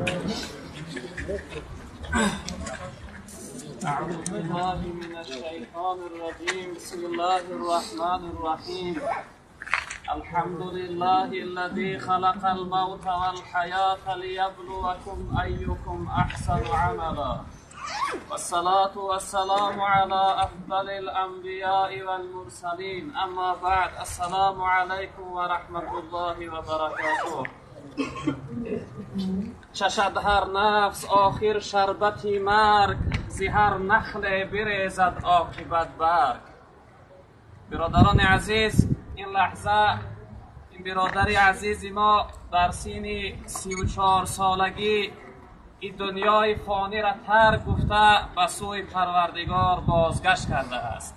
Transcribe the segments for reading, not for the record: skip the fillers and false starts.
أعوذ بالله من الشيطان الرجيم. بسم الله الرحمن الرحيم. الحمد لله الذي خلق الموت والحياة ليبلوكم أيكم أحسن عملا، والصلاة والسلام على أفضل الأنبياء والمرسلين. أما بعد، السلام عليكم ورحمة الله وبركاته. چشد هر نفس آخر شربتی مرگ، ز هر نخل بریزد عاقبت برگ. برادران عزیز، این لحظه این برادر عزیز ما در سن 34 سالگی این دنیای فانی را ترک گفته به سوی پروردگار بازگشت کرده است.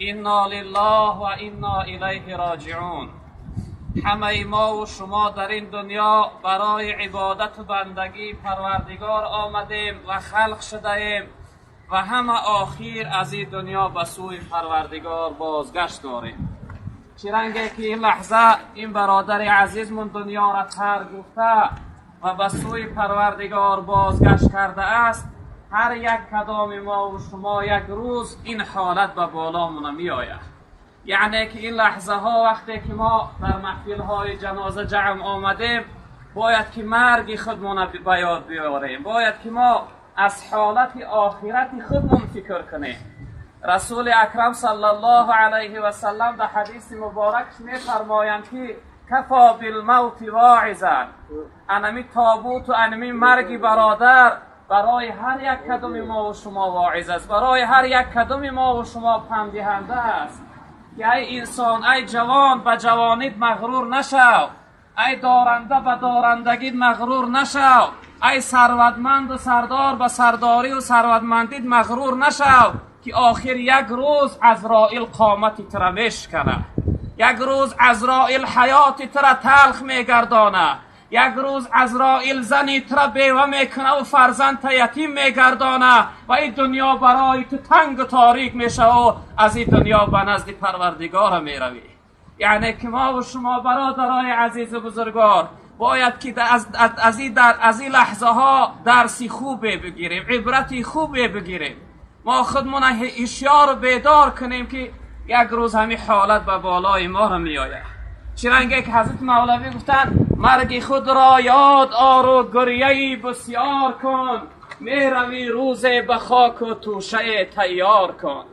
انا لله و انا الیه راجعون. همه ما و شما در این دنیا برای عبادت و بندگی پروردگار آمدیم و خلق شده ایم و همه آخر از این دنیا به سوی پروردگار بازگشت داریم. چرنگه که این لحظه این برادر عزیزمون دنیا را ترک گفته و به سوی پروردگار بازگشت کرده است، هر یک کدام ما و شما یک روز این حالت به بالامون می آید. یعنی که این لحظه ها وقتی که ما در محفل های جنازه جمع آمدیم، باید که مرگ خودمون به یاد بیاریم، باید که ما از حالت آخرت خودمون فکر کنیم. رسول اکرم صلی الله علیه و سلم در حدیث مبارک می فرمایند که کفا بالموت واعظا. انمی تابوت و انمی مرگ برادر برای هر یک کدوم ما و شما واعظ است، برای هر یک کدوم ما و شما پنددهنده است. که ای انسان، ای جوان، به جوانیت مغرور نشو، ای دارنده به دارندگیت مغرور نشو، ای ثروتمند و سردار به سرداری و ثروتمندیت مغرور نشو، که آخر یک روز عزرائیل قامت تر میشکنه، یک روز عزرائیل حیات تر تلخ میگردانه، یک روز عزرائیل زنی تر بیوه میکنه و فرزند یتیم میگردانه و این دنیا برای تو تنگ و تاریک میشه و از این دنیا به نزد پروردگار میروی. یعنی که ما و شما برادرای عزیز و بزرگوار باید که از این لحظه ها درسی خوبی بگیریم، عبرتی خوبی بگیریم. ما خودمون هوشیار و بیدار کنیم که یک روز همین حالت به بالای ما را میآید. چرنگه که حضرت مولوی گفتن مرگ خود را یاد آر و گریه‌ای بسیار کن، میروی روز به خاک و توشه تیار کن.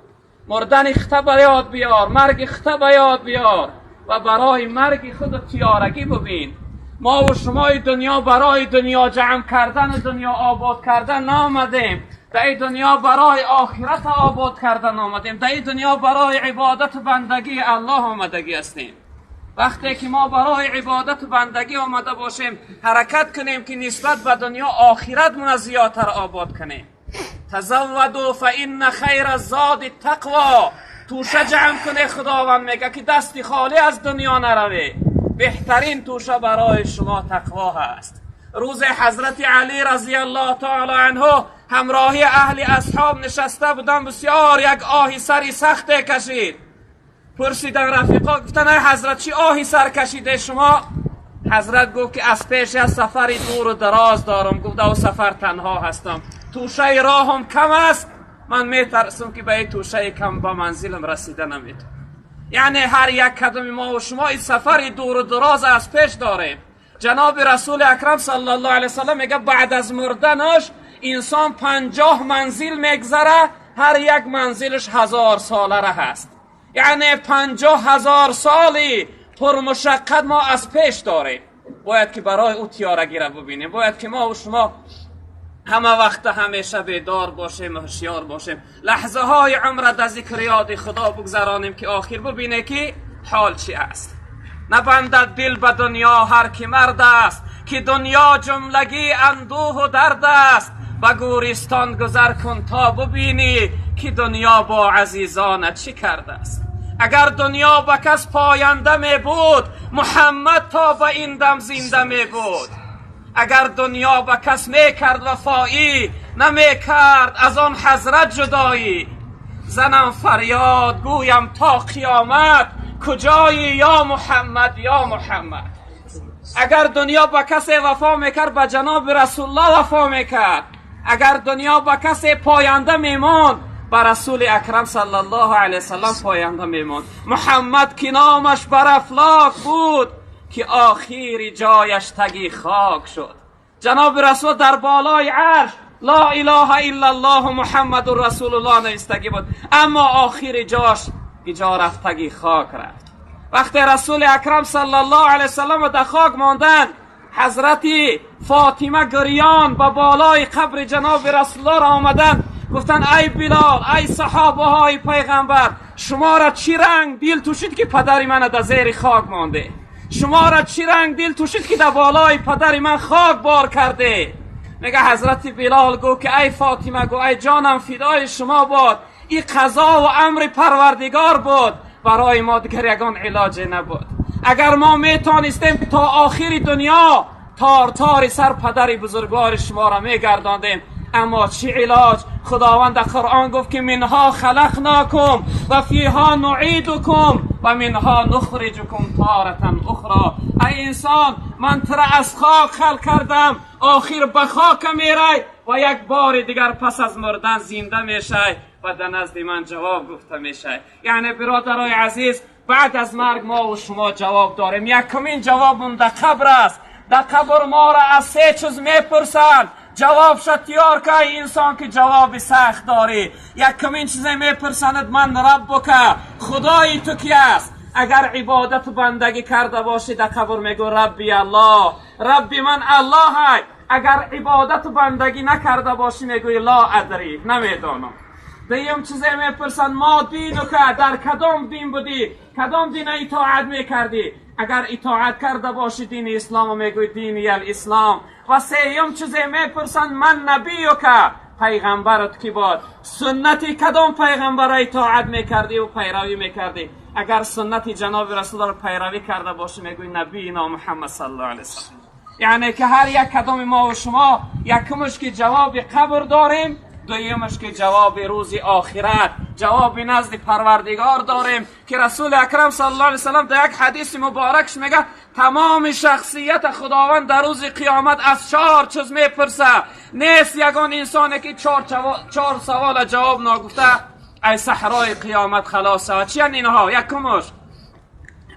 مردن خطه به یاد بیار، مرگ خطه به یاد بیار و برای مرگ خود تیارگی ببین. ما و شما دنیا برای دنیا جمع کردن و دنیا آباد کردن نامدیم، در این دنیا برای آخرت آباد کردن آمدیم، در این دنیا برای عبادت و بندگی الله آمدگی هستیم. وقتی که ما برای عبادت و بندگی آمده باشیم، حرکت کنیم که نسبت به دنیا آخرت من زیادتر آباد کنیم. تزودوا فإن خیر الزاد التقوا. توشه جمع کنه، خداوند میگه که دستی خالی از دنیا نروی، بهترین توشه برای شما تقوا هست. روز حضرت علی رضی الله تعالی عنه همراهی اهل اصحاب نشسته بودن، بسیار یک آهی سری سخت کشید. پرسیدن رفیقا، گفتن ای حضرت چی آهی سر کشیده شما؟ حضرت گفت که از پیش از سفری دور و دراز دارم، گفت او سفر تنها هستم، توشه راهم کم است، من میترسم که به این توشه کم به منزلم رسیده نمیتونم. یعنی هر یک کدوم ما و شما این سفری دور و دراز از پیش داریم. جناب رسول اکرم صلی الله علیه وسلم میگه بعد از مردنش انسان 50 منزل میگذره، هر یک منزلش 1000 ساله را هست. یعنی 50,000 سالی پرمشقت ما از پیش داریم. باید که برای او تیارگی را ببینیم، باید که ما و شما همه وقت همیشه بیدار باشیم، هوشیار باشیم، لحظه های عمر در ذکر یاد خدا بگذرانیم که آخر ببینه که حال چی است. نبندد دل به دنیا هر کی مرد است، که دنیا جملگی اندوه و درد است. به گورستان گذر کن تا ببینی که دنیا با عزیزانت چی کرده است. اگر دنیا به کس پاینده می بود، محمد تا به این دم زنده می بود. اگر دنیا به کس می کرد وفایی، نمی کرد از آن حضرت جدایی. زنم فریاد گویم تا قیامت، کجایی یا محمد یا محمد. اگر دنیا با کسی وفا میکرد به جناب رسول الله وفا میکرد. اگر دنیا با کسی پاینده میماند به رسول اکرم صلی الله علیه وسلم پاینده میماند. محمد که نامش بر افلاک بود که آخیر جایش تگی خاک شد. جناب رسول در بالای عرش لا اله الا الله محمد رسول الله نوشتگی بود، اما آخیر جاش جا رفتگی خاک رفت. وقتی رسول اکرم صلی الله علیه وسلم در خاک ماندن، حضرت فاطمه گریان به بالای قبر جناب رسول الله را آمدن، گفتن ای بلال، ای صحابه های پیغمبر، شما را چی رنگ دل توشید که پدر من در زیر خاک مانده؟ شما را چی رنگ دل توشید که در بالای پدر من خاک بار کرده؟ میگه حضرت بلال گو که ای فاطمه، گو ای جانم فدای شما باد، این قضا و امر پروردگار بود، برای ما دیگر یگان علاج نبود. اگر ما میتونستیم تا آخر دنیا تار تار سر پدر بزرگوار شما را میگرداندیم، اما چی علاج؟ خداوند در قرآن گفت که منها خلقناکم و فیها نعیدکم و منها نخرجکم تارة اخرى. ای انسان، من تو را از خاک خلق کردم، آخر به خاک میری و یک بار دیگر پس از مردن زنده میشی و در نزد من جواب گفته میشه. یعنی برادرای عزیز، بعد از مرگ ما و شما جواب داریم. یکمین جواب در قبر است. در قبر ما را از سه چیز میپرسند، جواب شد تیار که انسان که جواب سخت داری. یکمین چیز میپرسند من ربک، خدای تو کی است؟ اگر عبادت بندگی کرده باشی در قبر میگو ربی الله، ربی من الله های. اگر عبادت بندگی نکرده باشی میگوی لا ادری، نمیدانم. دیم چیزی میپرسند ما دینو که در کدام دین بودی، کدام دین اطاعت میکردی؟ اگر اطاعت کرده باشی دین اسلام میگوی دینی الاسلام. و سیم چیزی میپرسند من نبیو که، پیغمبرت کی بود، سنتی کدام پیغمبر اطاعت میکردی و پیروی میکردی؟ اگر سنت جناب رسول الله پیروی کرده باشی میگوی نبینا محمد صلی الله علیه وسلم. یعنی که هر یک کدام ما و شما یکمش که جواب قبر داریم، دویمش که جواب روز آخرت، جواب نزد پروردگار داریم که رسول اکرم صلی الله علیه وسلم در یک حدیث مبارکش میگه تمام شخصیت خداوند در روز قیامت از 4 چیز میپرسه. نیست یگان انسانی که چهار سوال جواب نگفته ای صحرای قیامت خلاص شود. چی اینها؟ یکمش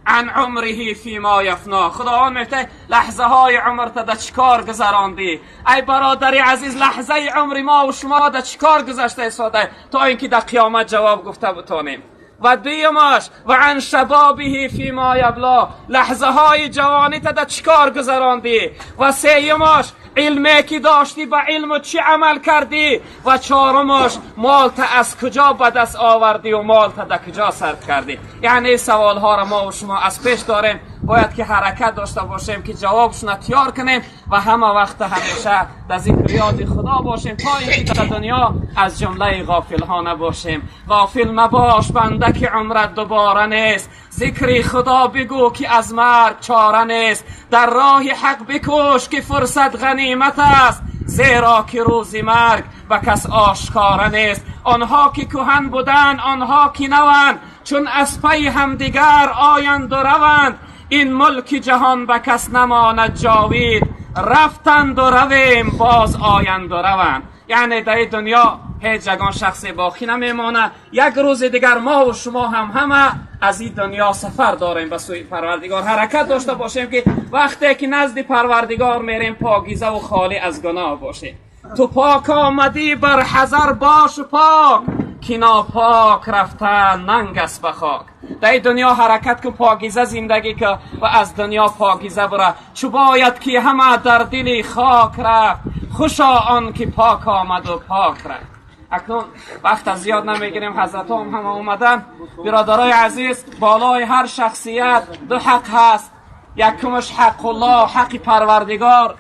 عن عمره فیما یفنا. خداوند میگه لحظه های عمر تا در چیکار گذراندی؟ ای برادر عزیز، لحظه عمر ما و شما در چیکار گذشته ایستاده تا اینکه در قیامت جواب گفته بتانیم. و دویمش و عن شبابه فیما یبلا، لحظه های جوانی تا در چیکار گذراندی؟ و سیمش علمی که داشتی به علم چی عمل کردی؟ و چهارمش مال تا از کجا به دست آوردی و مال تا در کجا صرف کردی؟ یعنی سوال ها را ما و شما از پیش داریم، باید که حرکت داشته باشیم که جوابشون تیار کنیم و همه وقت همیشه در ذکر یاد خدا باشیم تا اینکه در دنیا از جمله غافل ها نباشیم. غافل مباش بنده که عمرت دوباره نیست، ذکر خدا بگو که از مرگ چاره نیست، در راه حق بکوش که فرصت غنیمت است، زیرا که روز مرگ به کس آشکاره نیست. آنها که کهن بودند، آنها که نوند، چون از پی همدیگر آیند و روند، این ملک جهان به کس نماند جاوید، رفتند و رویم باز آیند و روند. یعنی در دنیا هیچ یگان شخص باقی نمیمانه. یک روز دیگر ما و شما هم همه از این دنیا سفر داریم به سوی پروردگار. حرکت داشته باشیم که وقتی که نزد پروردگار میریم پاکیزه و خالی از گناه باشیم. تو پاک آمدی بر حذر باش پاک، که ناپاک رفتن ننگ است به خاک. در دنیا حرکت کن، پاکیزه زندگی که و از دنیا پاکیزه بره، چو باید که همه در دل خاک رفت، خوشا آن که پاک آمد و پاک رفت. اکنون وقت زیاد نمیگیریم، حضرت هم همه اومدن. برادرای عزیز، بالای هر شخصیت دو حق هست. یکمش حق الله، حق پروردگار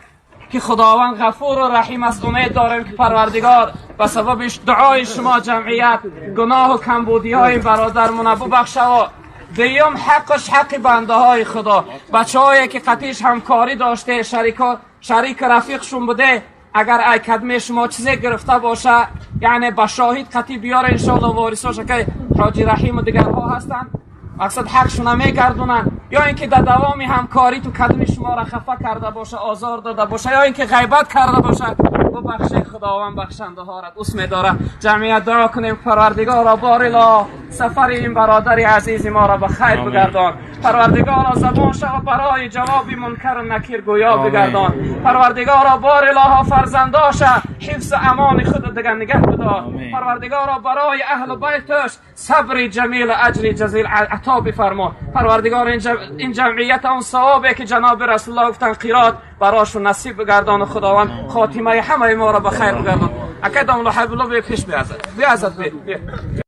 که خداوند غفور و رحیم است. امید داریم که پروردگار به سبب دعای شما جمعیت گناه و کمبودی های برادرمون ببخشه. و دویم حقش حق بنده های خدا، بچه هایی که قطیش همکاری داشته، شریک رفیقشون بوده، اگر ای کدمه شما چیزی گرفته باشه، یعنی به شاهد قطعی بیاره انشاءالله وارثاش که حاجی رحیم و دیگرها هستن، مقصد حقشون میگردونن. Ё ин ки дар давоми ҳамкорӣ ту кадоми шуморо хафа карда боша, озор дода боша, ё ин ки ғайбат карда боша, бубахшед. Худованд бахшандаҳоро дӯст медорад. Ҷамъият, дуо кунем. Парвардигоро, борило, сафари ин бародари азизи моро ба хайр бигардон. Парвардигоро, забоншаро барои ҷавоби мункару накир гӯё бигардон. Парвардигоро, борилоҳо, фарзандоша ҳифзу амони худ дигар нигаҳ бидор. Парвардигоро, барои аҳлу байташ сабри ҷамил, аҷри ҷазил ато бифармо. Парвардигор, ин ҷамъият он савобе ки ҷаноби Расулуллоҳ гуфтанд, қирот барошон насиб бигардону Худованд хотимаи ҳамаи моро ба хайр бигардон. Акай домулло Ҳабибулло, биё пеш, биазад, биазад, биё.